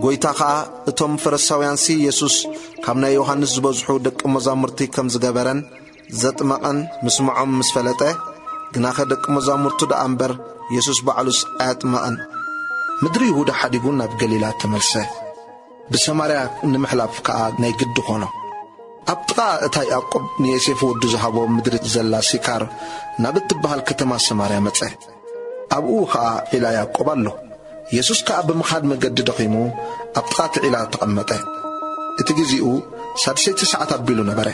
ጐይታ ኸኣ እቶም ፈሪሳውያንሲ የሱስ ካብ ናይ ዮሃንስ ዝበዝሑ ደቂ መዛሙርቲ ከም ዝገበረን ዘጥመቐን ምስምዖም ምስ ፈለጠ፣ ግናኸ ደቂ መዛሙርቱ ደኣ እምበር የሱስ ባዕሉስ ኣየጥመቐን። ምድሪ ይሁዳ ሓዲጉ ናብ ገሊላ ተመልሰ። ብሰማርያ ንምሕላፍ ከኣ ናይ ግዲ ኾኖ። ኣብ ጥቓ እታ ያዕቆብ ንዮሴፍ ወዱ ዝሃቦ ምድሪ ዘላ ሲካር ናብ እትበሃል ከተማ ሰማርያ መጸ። ኣብኡ ኸኣ ዒላ ያዕቆብ ኣሎ። የሱስ ከኣ ብምኻድ መገዲ ደኺሙ ኣብ ጥቓ እቲ ዒላ ተቐመጠ። እቲ ግዜኡ ሳድሰይቲ ሰዓት ኣቢሉ ነበረ።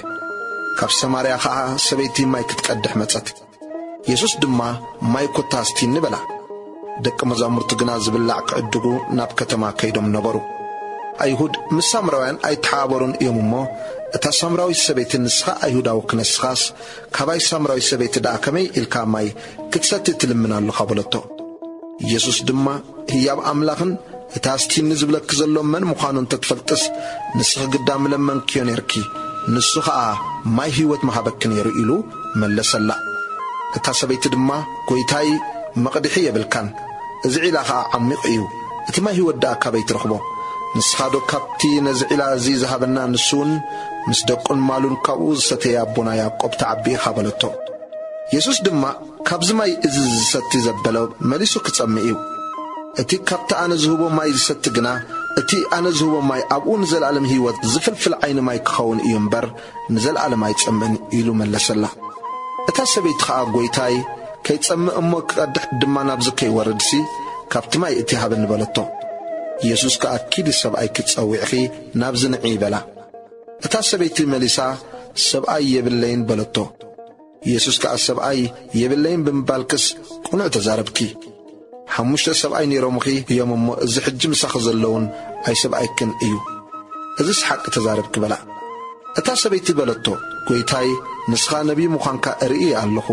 ካብ ሰማርያ ኸኣ ሰበይቲ ማይ ክትቀድሕ መጸት። የሱስ ድማ ማይ ኮታ ኣስቲኒ በላ። ደቂ መዛሙርቱ ግና ዝብላዕ ክዕድጉ ናብ ከተማ ከይዶም ነበሩ። ኣይሁድ ምስ ሳምራውያን ኣይተሓባበሩን እዮም እሞ፣ እታ ሳምራዊት ሰበይቲ ንስኻ ኣይሁዳዊ ክነስኻስ ካባይ ሳምራዊት ሰበይቲ ደኣ ከመይ ኢልካ ማይ ክትሰቲ ትልምን ኣለኻ በለቶ። ኢየሱስ ድማ ህያብ ኣምላኽን እታ ኣስቲኒ ዝብለኪ ዘሎ መን ምዃኑ እንተትፈልጥስ ንስኺ ግዳ ምለመንክዮ ነርኪ፣ ንሱ ኸኣ ማይ ህይወት ምሃበኪ ነይሩ ኢሉ መለሰላ። እታ ሰበይቲ ድማ ጐይታይ መቕድሒ የብልካን፣ እዚ ዒላ ኸኣ ዓሚቕ እዩ፣ እቲ ማይ ህይወት ደኣ ካበይ ትረኽቦ? ንስኻዶ ካብቲ ነዚ ዒላ እዚ ዝሃበና ንሱውን ምስ ደቁን ማሉን ካብኡ ዝሰተየ ኣቦና ያዕቆብ ትዓቢ ኢኻ በለቶ። የሱስ ድማ ካብዚ ማይ እዚ ዝሰቲ ዘበለ መሊሱ ክጸምእ እዩ። እቲ ካብቲ ኣነ ዝህቦ ማይ ዝሰቲ ግና እቲ ኣነ ዝህቦ ማይ ኣብኡ ንዘለኣለም ህይወት ዝፍልፍል ዓይኒ ማይ ክኸውን እዩ እምበር ንዘለኣለም ኣይጸምእን ኢሉ መለሰላ። እታ ሰበይቲ ኸኣ ጐይታይ ከይጸምእ እሞ ክቐድሕ ድማ ናብዚ ከይወርድሲ ካብቲ ማይ እቲ ሃበኒ በለቶ። የሱስ ከኣ ኪዲ ሰብኣይኪ ጸዊዕኺ ናብዚ ንዒ በላ። እታ ሰበይቲ መሊሳ ሰብኣይ የብለይን በለቶ። ኢየሱስ ከኣ ሰብኣይ የብለይን ብምባልክስ ቅኑዕ ተዛረብኪ። ሓሙሽተ ሰብኣይ ነይሮምኺ እዮም እሞ እዚ ሕጂ ምሳኺ ዘለውን ኣይሰብኣይክን እዩ። እዝስ ሓቂ ተዛረብኪ በላ። እታ ሰበይቲ በለቶ፣ ጐይታይ ንስኻ ነቢይ ምዃንካ እርኢ ኣለኹ።